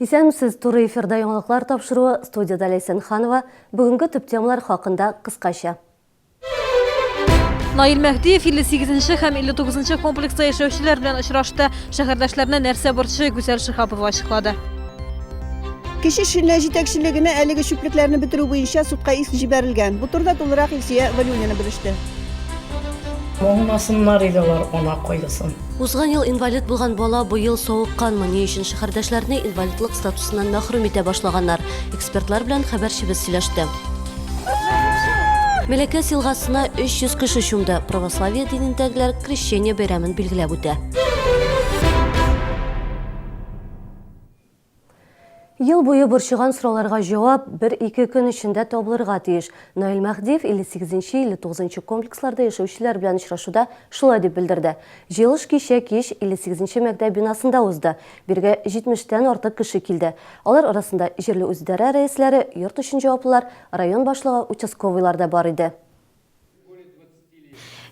Исәнмесез, туры эфирда яңалыклар тапшыруы, студиядә Ләйсән Ханова. Бүгенге төп темалар хакында кыскача. Наил Мәһдиев 58 нче һәм 59 нчы комплекста яшәүчеләр белән очрашты. Шәһәрдәшләрне нәрсә борчый, Гүзәл Шиһапова ачыклады. Кече Шилнә җитәкчелегенә әлеге чүплекләрне бетерү буенча судка иск җибәрелгән. Бу турыда тулырак Илсөя Вәлиуллина белеште. Аңласыннар иде алар ана кайгысын. Узган ел инвалид булган бала быел савыкканмы? Ни өчен шәһәрдәшләрне инвалидлык статусыннан мәхрүм итә башлаганнар? Экспертлар белән хәбәрчебез сөйләште. Мәләкәс елгасына 300 кеше чумды. Православие динендәгеләр Крещение бәйрәмен билгеләп үтә. Ел буе борчыган сорауларга җавап бер-ике көн эчендә табылырга тиеш. Наил Мәһдиев 58 нче, 59 нчы комплексларда яшәүчеләр белән очрашуда шулай дип белдерде. Җыелыш кичә кич 58 нче мәктәп бинасында узды. Бирегә 70 тән артык кеше килде. Алар арасында җирле үзидарә рәисләре, йорт өчен җаваплылар, район башлыгы, участковыйлар да бар иде.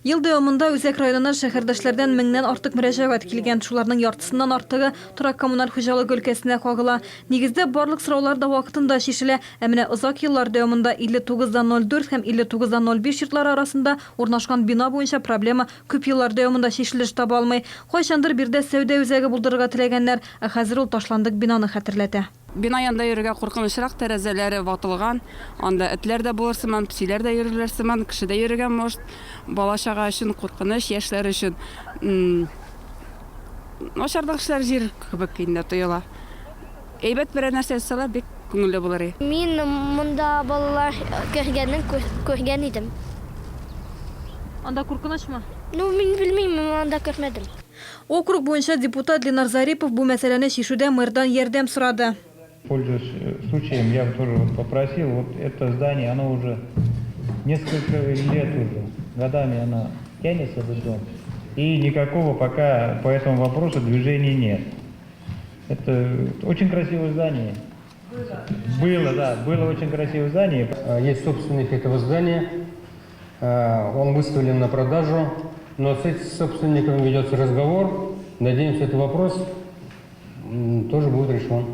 Ел дәвамында үзәк районына шәһәрдәшләрдән меңнән артык мөрәҗәгать килгән. Шуларның яртысыннан артыгы торак-коммуналь хуҗалыгы өлкәсенә кагыла. Нигездә, барлык сораулар да вакытында чишелә. Ә менә озак еллар дәвамында 59 да 04 һәм 59 да 05 йортлары арасында урнашкан бина буенча проблема күп еллар дәвамында чишелеш таба алмый. Кайчандыр биредә сәүдә үзәге булдырырга теләгәннәр, ә хәзер ул ташландык бинаны хәтерләтә. Бина янында йөрергә куркынычрак, тәрәзәләре ватылган, анда этләр дә булыр сыман, песиләр дә йөрерләр сыман, кеше дә йөрергә может. Бала-чага өчен куркыныч, яшьләр өчен начарлык эшләр җир кебек инде тоела. Әйбәт берәр нәрсә ясасалар, бик күңелле булыр и. Мин монда балалар кергәнен күргән идем. Анда куркынычмы? Ну, мин белмим, мин анда кермәдем. Округ буенча депутат Ленар Зарипов бу мәсьәләне чишүдә мэрдан ярдәм сорады. Пользуясь случаем, я бы тоже вот попросил, вот это здание, оно уже несколько лет уже, годами оно тянется, этот дом, и никакого пока по этому вопросу движения нет. Это очень красивое здание. Было, да, было очень красивое здание. Есть собственник этого здания, он выставлен на продажу, но с этим собственником ведется разговор. Надеемся, этот вопрос тоже будет решен.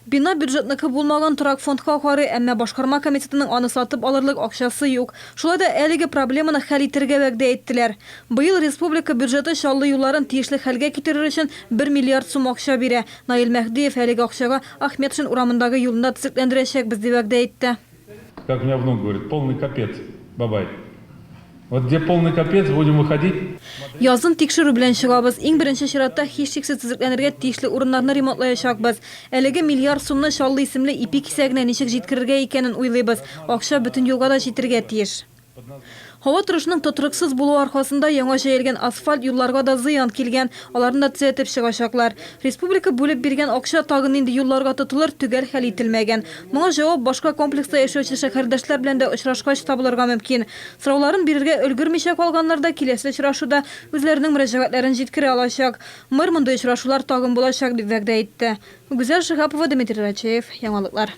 Бина бюджетныкы булмаган торак фондка карый, әмма башкарма комитетының аны сатып алырлык акчасы юк. Шулай да әлеге проблеманы хәл итәргә вәгъдә иттеләр. Быел республика бюджеты Чаллы юлларын тиешле хәлгә китерер өчен бер миллиард сум акча бирә. Наил Мәһдиев әлеге акчага Ахметшин урамындагы юлны да төзекләндерәчәкбез, дип вәгъдә итте. Как у меня внук говорит, полный капец, бабай. Вот где полный капец, будем выходить. Язын тикшерү белән чыгабыз. Иң беренче чиратта, һичшиксез төзекләнергә тиешле урыннарны ремонтлаячакбыз. Әлеге миллиард сумны Чаллы исемле ипи кисәгенә ничек җиткерергә икәнен уйлыйбыз. Акча бөтен юлга да җитергә тиеш. Һава торышының тотрыксыз булуы аркасында яңа җәелгән асфальт юлларга да зыян килгән. Аларны да төзәтеп чыгачаклар. Республика бүлеп биргән акча тагын нинди юлларга тотылыр, төгәл хәл ителмәгән. Моңа җавап башка комплекста яшәүче шәһәрдәшләр белән дә очрашкач табылырга мөмкин. Сорауларын бирергә өлгермичә калганнар да киләсе очрашуда үзләренең мөрәҗәгатьләрен җиткерә алачак. Мэр мондый очрашулар тагын булачак, дип вәгъдә итте. Гүзәл Шиһапова, Дмитрий Рачеев, Яңалыклар.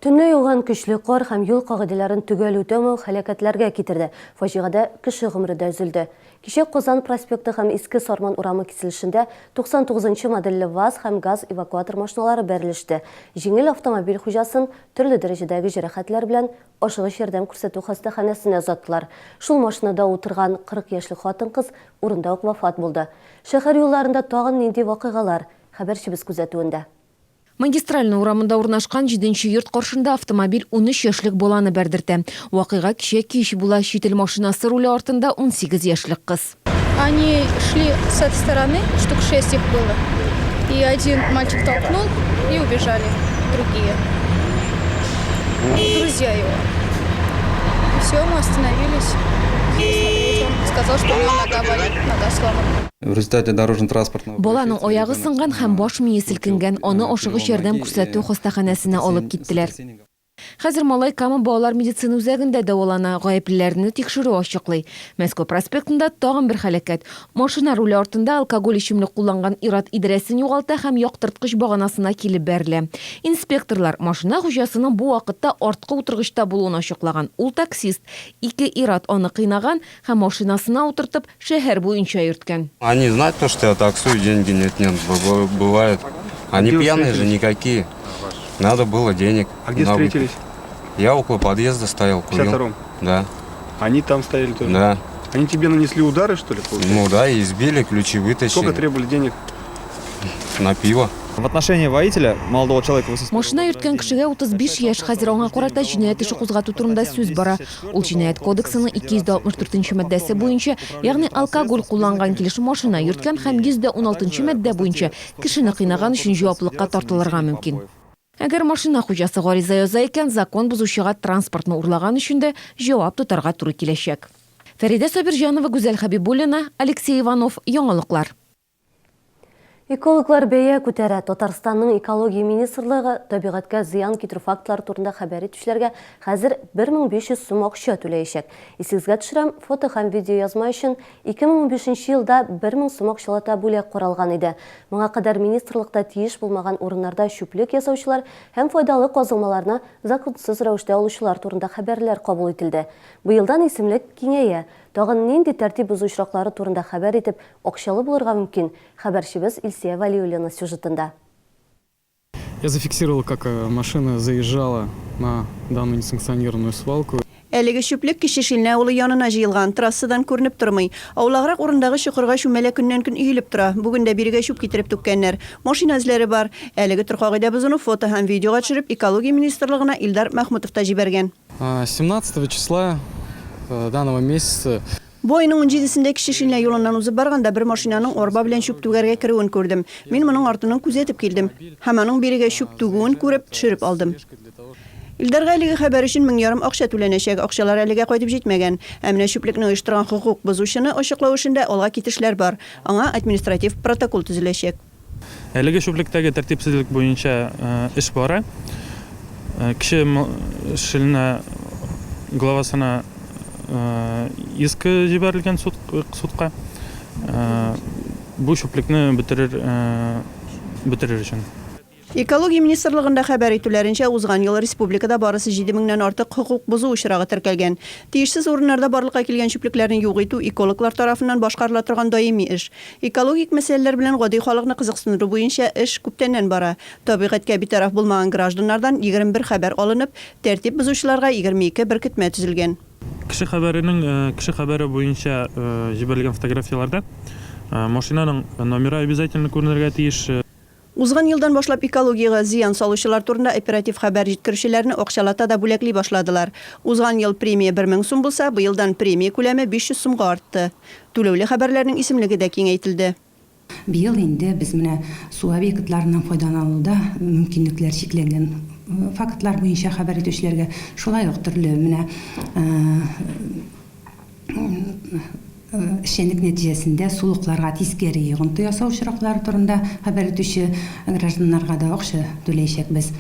Төнлә яуган көчле кар һәм юл кагыйдәләрен төгәл үтәмәү һәлакәтләргә китерде. Фаҗигадә кеше гомере дә өзелде. Кичә Казан проспекты һәм Иске Сарман урамы киселешендә 99 нчы модельле ваз һәм газ эвакуатор машиналары бәрелеште. Җиңел автомобиль хуҗасын төрле дәрәҗәдәге җәрәхәтләр белән ашыгыч ярдәм күрсәтү хастаханәсенә озаттылар. Шул машинада утырган 40 яшьлек хатын-кыз урында ук вафат булды. Шәһәр юлларында тагын нинди вакыйгалар? Хәбәрчебез күзәтүендә. Магистральный урамында урнашкан җиденче йорт каршында автомобиль 13 яшьлек баланы бәрдертә. Вакыйга кичә кич була, чит ил машинасы руле артында 18 яшьлек кыз. Они шли с этой стороны, штук шесть их было. И один мальчик толкнул, и убежали другие. Друзья его. И все, мы остановились посмотреть. Он сказал, что у него нога болит, нога сломана. В результате дорожно-транспортного Баланың аягы сынган һәм баш мие селкенгән, аны ашыгыч ярдәм күрсәтү хастаханәсенә алып киттеләр. Хәзер малай Кама балалар медицина үзәгендә дәвалана, гаеплеләрне тикшерү ачыклый. Мәскәү проспектында тагын бер һәлакәт. Машина руле артында алкоголь эчемлек кулланган ир-ат идарәсен югалта һәм яктырткыч баганасына килеп бәрелә. Инспекторлар машина хуҗасының бу вакытта арткы утыргычта булуын ачыклаган. Ул таксист. Ике ир-ат аны кыйнаган һәм машинасына утыртып, Шәһәр буенча йөрткән. Они знают то, что я таксую, деньги нет, нет, бывает. Они Где вы пьяные же встретились? никакие. Надо было денег. А где на встретились? выпить. Я около подъезда стоял, курил. 52-м? Да. Они там стояли тоже? Да. Они тебе нанесли удары, что ли, получается? Ну да, и избили, ключи вытащили. Сколько требовали денег? На пиво. В отношении водителя, молодого человека Машина йөрткән кешегә 35 яшь, хәзер аңа карата җинаять эше кузгату турында сүз бара. Ул җинаять кодексының 264 нче маддәсе буенча, ягъни алкоголь кулланган килеш машина йөрткән һәм 116 нчы маддә буенча кешене кыйнаган өчен җаваплылыкка тартылырга мөмкин. Әгәр машина хуҗасы гариза яза икән, закон бозучыга транспортны урлаган өчен дә җавап тотарга туры киләчәк. Фәридә Сабирҗанова, Гүзәл Хәбибуллина, Алексей Иванов, Яңалыклар. Экологлар бәя күтәрә. Татарстанның экология министрлыгы табигатькә зыян китерү фактлары турында хәбәр итүчеләргә хәзер 1500 сум акча түләячәк. Исегезгә төшерәм, фото һәм видеоязма өчен 2015 елда 1000 сум акчалата бүләк каралган иде. Моңа кадәр министрлыкта тиеш булмаган урыннарда чүплек ясаучылар һәм файдалы казылмаларны законсыз рәвештә алучылар турында хәбәрләр кабул ителде. Быелдан исемлек киңәя. Тагын нинди тәртип бозу очраклары турында хәбәр итеп, акчалы булырга мөмкин, хәбәрчебез Илсөя Вәлиуллина сюжетында. Я зафиксировал, как э, машина заезжала на данную несанкционированную свалку. Әлеге чүплек Кече Шилнә авылы янына җыелган, трассадан күренеп тормый. Аулаграк урындагы чокырга чүмәлә көннән-көн өелеп тора. Бүген дә бирегә чүп китереп түккәннәр. Машина эзләре бар. Әлеге төр кагыйдә бозуны фото һәм видеога төшереп, Экология министрлыгына Илдар Мәхмүтов та җибәргән. 17 числа э, данного месяца Бу айның унҗидесендә Кече Шилнә юлыннан узып барганда бер машинаның арба белән чүп түгәргә керүен күрдем. Мин моның артыннан күзәтеп килдем. Һәм аның бирегә чүп түгүен күреп, төшереп алдым. Илдарга әлеге хәбәр өчен мең ярым акча түләнәчәк. Акчалар әлегә кайтып җитмәгән. Ә менә чүплекне оештырган хокук бозучыны ачыклау эшендә алга китешләр бар. Аңа административ протокол төзеләчәк. Әлеге чүплектәге тәртипсезлек буенча эш бара. Кече Шилнә главасына иск җибәрелгән судка. Бу чүплекне бетерер бетерер өчен. Экология министрлыгында хәбәр итүләренчә, узган ел республикада барысы 7 меңнән артык хокук бозу очрагы теркәлгән. Тиешсез урыннарда барлыкка килгән чүплекләрне юк итү экологлар тарафыннан башкарыла торган даими эш. Экологик мәсьәләләр белән гади халыкны кызыксындыру буенча эш күптәннән бара. Табигатькә битараф булмаган гражданнардан 21 хәбәр алынып, тәртип бозучыларга 22 беркетмә төзелгән. Кеше хәбәренең кеше хәбәре буенча җибәрелгән фотографияләрдә машинаның номеры обязательно күренергә тиеш. Узган елдан башлап экологиягә зыян салучылар турында оператив хәбәр җиткерүчеләрне акчалата да бүләкли башладылар. Узган ел премия 1000 сум булса, быелдан премия күләме 500 сумга артты. Түләүле хәбәрләрнең исемлеге дә киңәйтелде. Быел инде без менә су объектларыннан файдалануда мөмкинлекләр чикләнгән фактлар буенча хәбәр итүчеләргә, шулай ук төрле менә эшчәнлек нәтиҗәсендә сулыкларга тискәре йогынты ясау очраклары турында хәбәр итүче гражданнарга да акча түләячәкбез.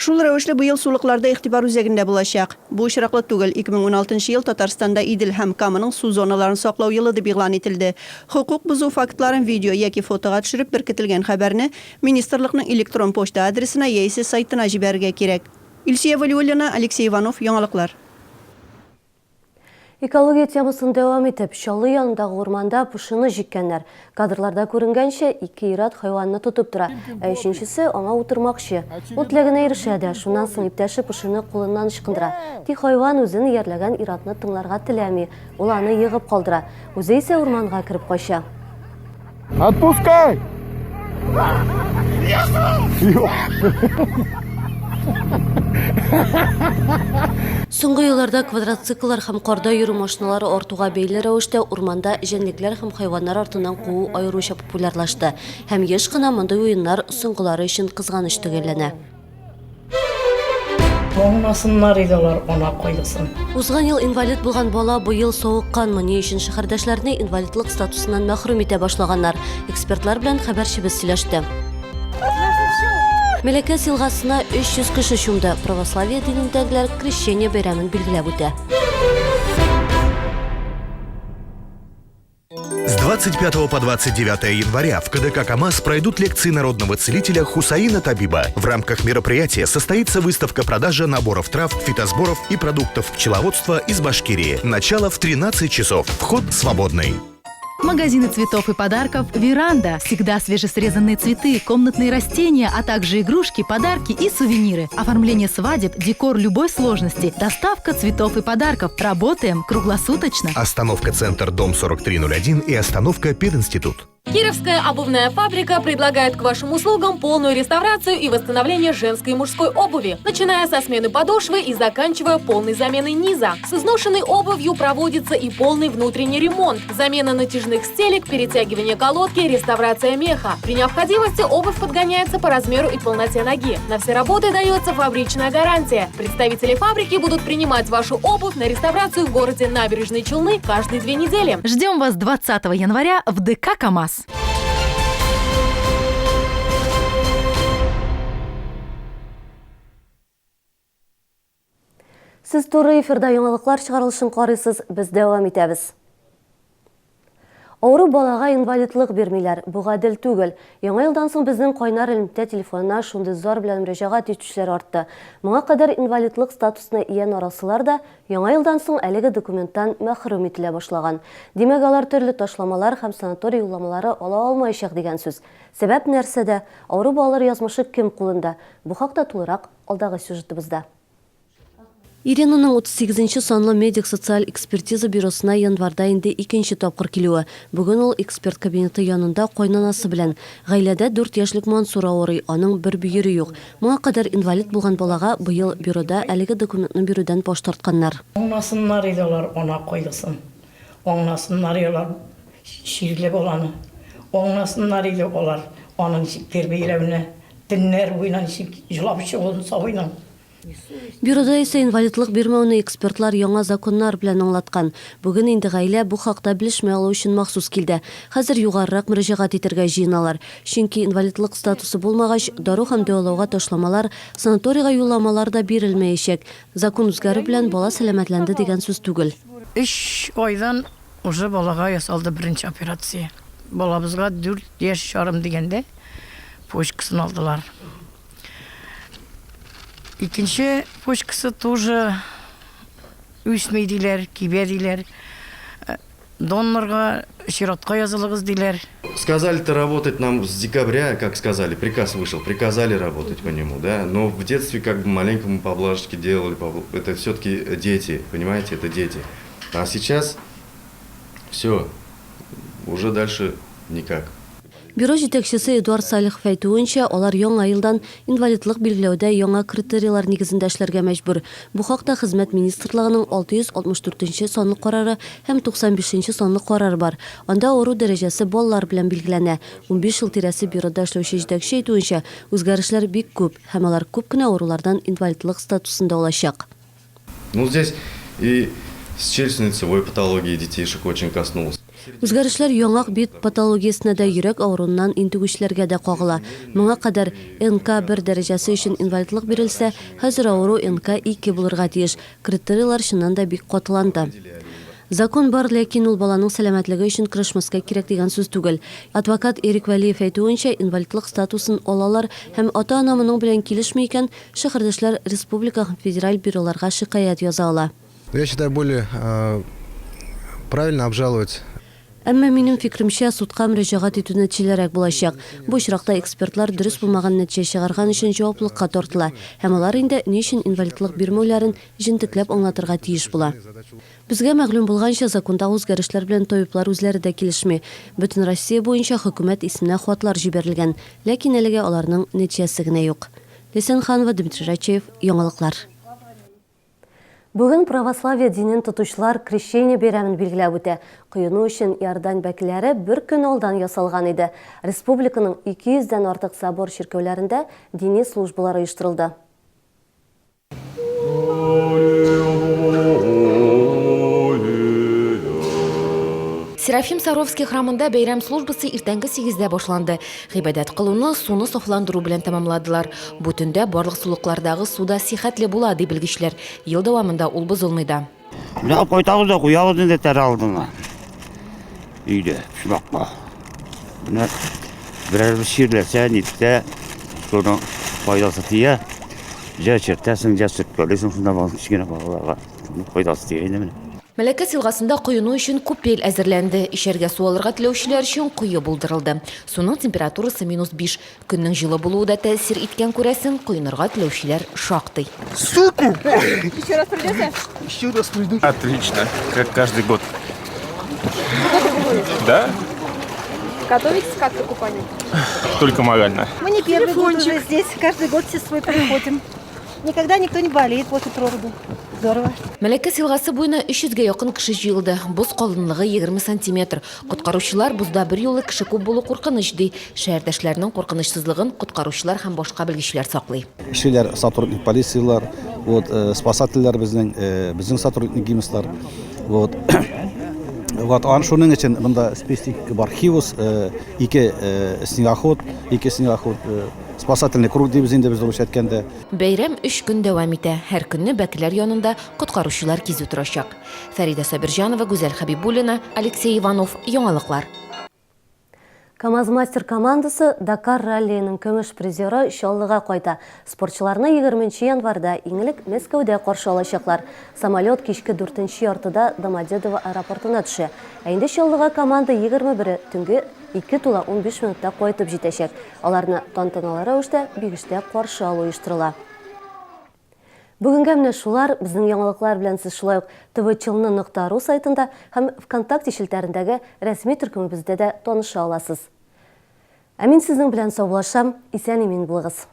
Шул рәвешле быел сулыклар да игътибар үзәгендә булачак. Бу очраклы түгел, 2016 нчы ел Татарстанда Идел һәм Каманың су зоналарын саклау елы дип игълан ителде. Хокук бозу фактларын видео яки фотога төшереп беркетелгән хәбәрне министрлыкның электрон почта адресына яисә сайтына җибәрергә кирәк. Илсөя Вәлиуллина, Алексей Иванов, Яңалыклар. Экология темасын дәвам итеп, Чаллы янындагы урманда пошины җиккәннәр. Кадрларда күренгәнчә, ике ир-ат хайванны тотып тора, ә өченчесе аңа утырмакчы. Ул теләгенә ирешә дә, шуннан соң иптәше пошины кулыннан ычкындыра. Тик хайван үзен иярләгән ир-атны тыңларга теләми, ул аны егып калдыра. Үзе исә урманга кереп кача. Отпускай! Соңгы елларда квадроцикллар һәм карда йөрү машиналары артуга бәйле рәвештә урманда җәнлекләр һәм хайваннар артыннан куу аеруча популярлашты. Һәм еш кына мондый уеннар соңгылары өчен кызганыч төгәлләнә. Аңласыннар иде алар ана кайгысын. Узган ел инвалид булган бала быел савыкканмы? Ни өчен шәһәрдәшләрне инвалидлык статусыннан мәхрүм итә башлаганнар? Экспертлар белән хәбәрчебез сөйләште. Мәләкәс елгасына 300 кеше чумды. Православие динендәгеләр Крещение бәйрәмен билгеләп үтә. С 25 по 29 января в КДК КАМАЗ пройдут лекции народного целителя Хусаина Табиба. В рамках мероприятия состоится выставка-продажа наборов трав, фитосборов и продуктов пчеловодства из Башкирии. Начало в 13 часов. Вход свободный. Магазины цветов и подарков «Веранда». Всегда свежесрезанные цветы, комнатные растения, а также игрушки, подарки и сувениры. Оформление свадеб, декор любой сложности, доставка цветов и подарков. Работаем круглосуточно. Остановка «Центр», дом 4301 и остановка «Пединститут». Кировская обувная фабрика предлагает к вашим услугам полную реставрацию и восстановление женской и мужской обуви, начиная со смены подошвы и заканчивая полной заменой низа. С изношенной обувью проводится и полный внутренний ремонт, замена натяжных стелек, перетягивание колодки, реставрация меха. При необходимости обувь подгоняется по размеру и полноте ноги. На все работы дается фабричная гарантия. Представители фабрики будут принимать вашу обувь на реставрацию в городе Набережные Челны каждые 2 недели. Ждем вас 20 января в ДК «КамАЗ». Сез туры эфирда яңалыклар чыгарылышын карыйсыз, без дәвам итәбез. Авыру балага инвалидлык бирмиләр. Бу гадел түгел. Яңа елдан соң безнең кайнар элемтә телефонына шундый зар белән мөрәҗәгать итүчеләр артты. Моңа кадәр инвалидлык статусына ия нарасыйлар да яңа елдан соң әлеге документтан мәхрүм ителә башлаган. Димәк, алар төрле ташламалар һәм санаторий юлламалары ала алмаячак дигән сүз. Сәбәп нәрсәдә? Авыру балалар язмышы кем кулында? Бу хакта тулырак алдагы сюжетыбызда. Иринаның 38 нче санлы медик-социаль экспертиза бюросына январьда инде икенче тапкыр килүе. Бүген ул эксперт кабинеты янында кайнанасы белән. Гаиләдә дүрт яшьлек Мансур авырый, аның бер бөере юк. Моңа кадәр инвалид булган балага быел бюрода әлеге документны бирүдән баш тартканнар. Аңласыннар иде алар ана кайгысын. Аңласыннар иде алар чирле баланы. Аңласыннар иде алар аны ничек тәрбияләүне, төннәр буена ничек җылап чыгуын сабыйның. Бюрода исә инвалидлык бирмәүне экспертлар яңа законнар белән аңлаткан. Бүген инде гаилә бу хакта белешмә алу өчен махсус килде. Хәзер югарырак мөрәҗәгать итәргә җыеналар. Чөнки инвалидлык статусы булмагач, дару һәм дәвалауга ташламалар, санаторийга юлламалар да бирелмәячәк. Закон үзгәрү белән бала сәламәтләнде дигән сүз түгел. Өч айдан уже балага ясалды беренче операция. Балабызга дүрт яшь ярым дигәндә почкасын алдылар. Икенче почкасы тоже үсми диләр, кибә диләр. Э, донорга чиратка язылыгыз диләр. Сказали-то работать нам с декабря, как сказали, приказ вышел, приказали работать по нему, да, но в детстве как бы маленько мы поблажки делали, это все-таки дети, понимаете, это дети. А сейчас все, уже дальше никак. Бюро җитәкчесе Эдуард Салихов әйтүенчә, алар яңа елдан инвалидлык билгеләүдә яңа критерийлар нигезендә эшләргә мәҗбүр. Бу хакта Хезмәт министрлыгының 664 нче санлы карары һәм 95 нче санлы карары бар. Анда авыру дәрәҗәсе баллар белән билгеләнә. Унбиш ел тирәсе бюрода эшләүче җитәкче әйтүенчә, үзгәрешләр бик күп һәм алар күп кенә авырулардан инвалидлык статусын да алачак. Ну, здесь и с челюстно-лицевой патологией детишек очень коснулся. Үзгәрешләр яңак бит патологиясенә дә, йөрәк авыруыннан интегүчеләргә дә кагыла. Моңа кадәр НК бер дәрәҗәсе өчен инвалидлык бирелсә, хәзер авыру НК ике булырга тиеш. Критерийлар чыннан да бик катыланды. Закон бар, ләкин ул баланың сәламәтлеге өчен көрәшмәскә кирәк дигән сүз түгел. Адвокат Эрик Вәлиев әйтүенчә, инвалидлык статусын алалар һәм ата-ана моның белән килешми икән, Шәһәрдәшләр республика һәм федераль бюроларга шикаять яза ала. Я считаю, более правильно обжаловать. Әмма, минем фикремчә, судка мөрәҗәгать итү нәтиҗәлерәк булачак. Бу очракта экспертлар дөрес булмаган нәтиҗә чыгарган өчен җаваплылыкка тартыла һәм алар инде ни өчен инвалидлык бирмәүләрен җентекләп аңлатырга тиеш була. Безгә мәгълүм булганча, закондагы үзгәрешләр белән табиблар үзләре дә килешми. Бөтен Россия буенча хөкүмәт исеменә хатлар җибәрелгән, ләкин әлегә аларның нәтиҗәсе генә юк. Ләйсән Ханова, Дмитрий Рачеев, Яңалыклар. Бүген православие динен тотучылар Крещение бәйрәмен билгеләп үтә. Коену өчен Иордань бәкеләре бер көн алдан ясалган иде. Республиканың 200 дән артык собор чиркәүләрендә дини службалар оештырылды. Серафим Саровский храмында бәйрәм службасы иртәнге сигездә башланды. Гыйбадәт кылуны суны сафландыру белән тәмамладылар. Бу төндә барлык сулыклардагы су да сихәтле була, ди белгечләр. Ел дәвамында ул бозылмый да. Менә алып кайтабыз да куябыз инде тәре алдына. Өйдә, почмакка. Менә берәрбез чирләсә, нитсә, шуның файдасы тия. Җә чертәсең, җә сөрткәлисең шунда кечкенә балаларга. Файдасы тия инде менә. Мәләкәс елгасында коену өчен купель әзерләнде. Эчәргә су алырга теләүчеләр өчен кое булдырылды. Суның температурасы минус биш. Көннең җылы булуы да тәэсир иткән, күрәсең, коенырга теләүчеләр шактый. Суку! Еще раз придете? Еще раз приду. Отлично, как каждый год. Да? Готовитесь как-то к купанию? Только морально. Мы не первый год уже здесь, каждый год все свой приходим. Никогда никто не болеет после проруби. Здорово. Мәләкәс елгасы буена 300 гә якын кеше җыелды. Боз калынлыгы 20 сантиметр. Коткаручылар бозда берьюлы кеше күп булу куркыныч, ди. Шәһәрдәшләрнең куркынычсызлыгын коткаручылар һәм башка белгечләр саклый. Эшлиләр сотрудник полицияләр, вот, э, спасательләр безнең, э, безнең сотрудник ГИМСлар. Вот. Вот, ан шуның өчен монда спецтехника бар. Хивус, э, ике э, снегоход, ике снегоход, э, спасательный круг дибез инде без русча әйткәндә. Бәйрәм өч көн дәвам итә. Һәр көнне бәкеләр янында коткаручылар кизү торачак. Фәридә Сабирҗанова, Гүзәл Хәбибуллина, Алексей Иванов, Яңалыклар. КАМАЗ-Мастер командасы Дакар раллиенең көмеш призеры Чаллыга кайта. Спортчыларны 20 январьда иң элек Мәскәүдә каршы алачаклар. Самолет кичке дүртенче яртыда Домодедово аэропортына төшә. Ә инде Чаллыга команда 21-е төнге 2 тула 15 минутта кайтып җитәчәк. Аларны тантаналы рәвештә Бигештә каршы алу оештырыла. Бүгенгә менә шулар. Безнең яңалыклар белән сез шулай ук tvchelny.ru сайтында һәм ВКонтакте челтәрендәге рәсми төркемебездә дә таныша аласыз. Ә мин сезнең белән саубуллашам, исән-имин булыгыз.